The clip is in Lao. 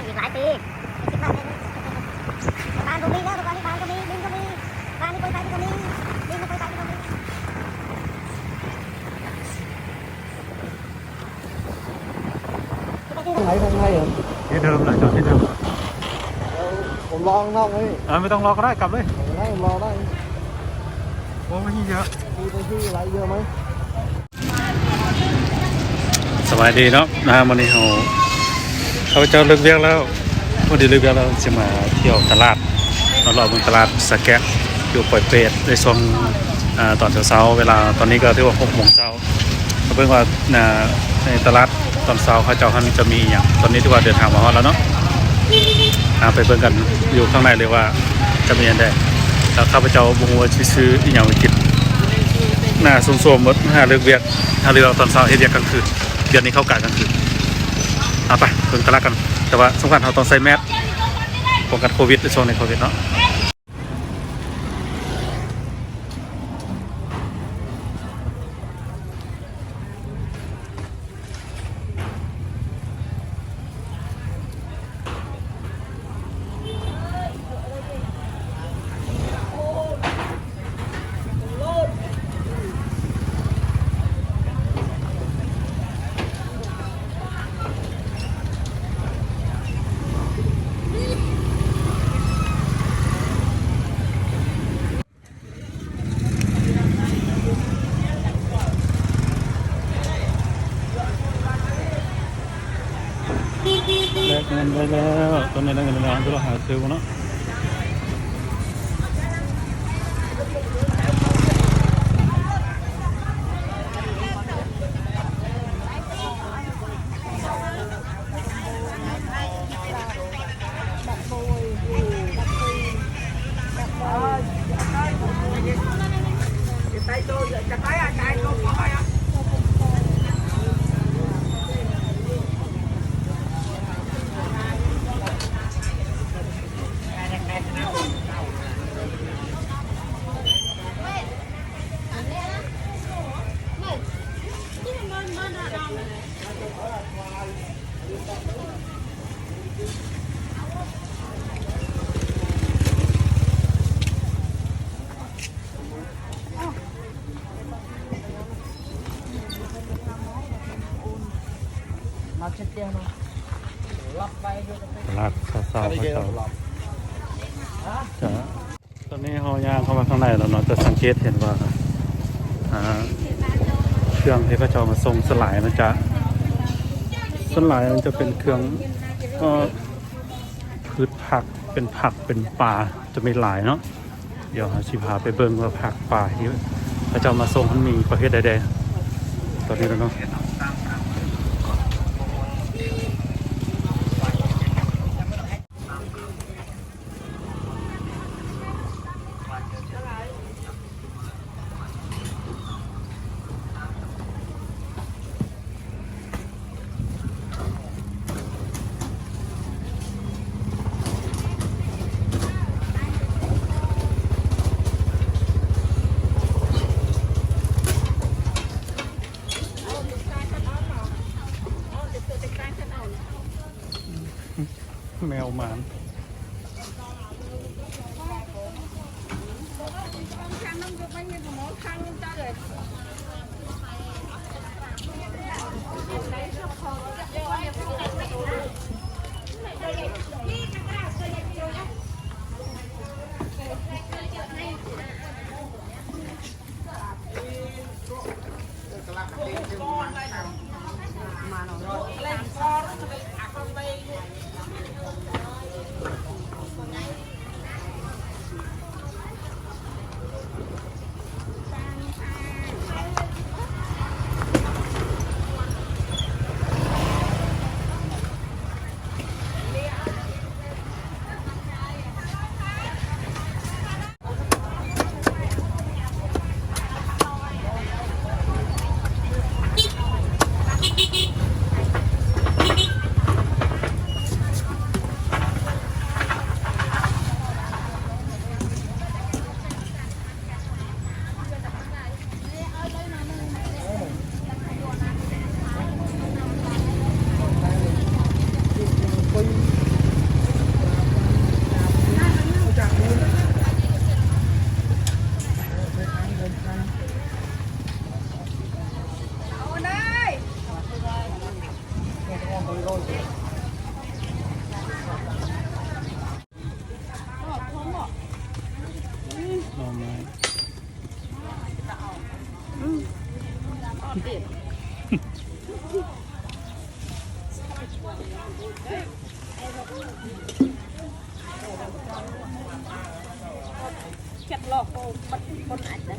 ອີກຫຼາຍປີ ຄິດວ່າແມ່ນ ບ້ານບໍ່ມີແລ້ວ ທຸກວັນນີ້ບ້ານກໍມີ ດິນກໍມີ ບ້ານນີ້ບໍ່ໄປທີ່ກໍມີ ດິນບໍ່ໄປທີ່ກໍມີ ໄປທາງໃນ ທາງໃນເອີ ທີ່ເດີມແຫຼະ ຈອດທີ່ເດີມ ເອົາ ຜົມລອຂ້າງນອກເລີຍ ເອີ ໄມ່ຕ້ອງລໍກໍໄດ້ ກັບເລີຍ ໄດ້ ລໍໄດ້ ໂອ້ ມີທີ່ເຍອະ ມີທີ່ຫຼາຍເຍອະໄໝ? ສະບາຍດີເນາະ ນະ ມື້ນີ້ເຮົາ ຂ້າພະເຈົ້າເລີກວຽກແລ້ວ ພໍດີເລີກວຽກແລ້ວ ຊິມາທ່ຽວຕະຫຼາດ ມາເລາະເບິ່ງຕະຫຼາດສະແກະ ຢູ່ປອຍເປດ ໃນຊ່ວງ ອາ ຕອນເຊົ້າໆ ເວລາຕອນນີ້ກໍຖືວ່າຫົກໂມງເຊົ້າ ມາເບິ່ງວ່າ ອາ ໃນຕະຫຼາດຕອນເຊົ້າເຂົາເຈົ້າຫັ້ນຈະມີອີ່ຫຍັງ ຕອນນີ້ຖືວ່າເດີນທາງມາຮອດແລ້ວເນາະ ອາ ໄປເບິ່ງກັນຢູ່ຂ້າງໃນເລີຍວ່າຈະມີອັນໃດ ແລ້ວຂ້າພະເຈົ້າບໍ່ຮູ້ວ່າຊິຊື້ອີ່ຫຍັງໄປກິນ ໜ້າໂຊມໆໝົດ ຫາເລີກວຽກ ຫາເລີກຕອນເຊົ້າເຮັດວຽກກາງຄືນ ດຽວນີ້ເຂົ້າກະກາງຄືນ ເອົາໄປເບິ່ງຕະຫຼາດກັນ ແຕ່ວ່າສຳຄັນເຮົາຕ້ອງໃສ່ແມສ ປ້ອງກັນໂຄວິດ ໃນຊ່ວງນີ້ໂຄວິດເນາະ. ແລກເງິນໄດ້ແລ້ວ ຕອນນີ້ໄດ້ເງິນແລ້ວ ເຮົາຊິລອງຫາຊື້ເນາະ. ຕະຫຼາດເຊົ້າໆ ເຂົາເຈົ້າຈະ ຕອນນີ້ເຮົາຍ່າງເຂົ້າມາຂ້າງໃນແລ້ວເນາະ ຈະສັງເກດເຫັນວ່າ ອ່າ ເຄື່ອງທີ່ເຂົາເຈົ້າມາສົ່ງສ່ວນຫຼາຍມັນຈະ ສ່ວນຫຼາຍມັນຈະເປັນເຄື່ອງ ເອີ ພືດຜັກ ເປັນຜັກເປັນປາ ຈະມີຫຼາຍເນາະ. ດຽວເຮົາຊິພາໄປເບິ່ງວ່າຜັກປາທີ່ເຂົາເຈົ້າມາສົ່ງຫັ້ນມີປະເພດໃດແດ່ ຕອນນີ້ແຫຼະເນາະ. ແມວໝານ. ສາມ ໜໍ່ໄມ້ ເກັບລອກໂກມັນຄົນອັດເດ້.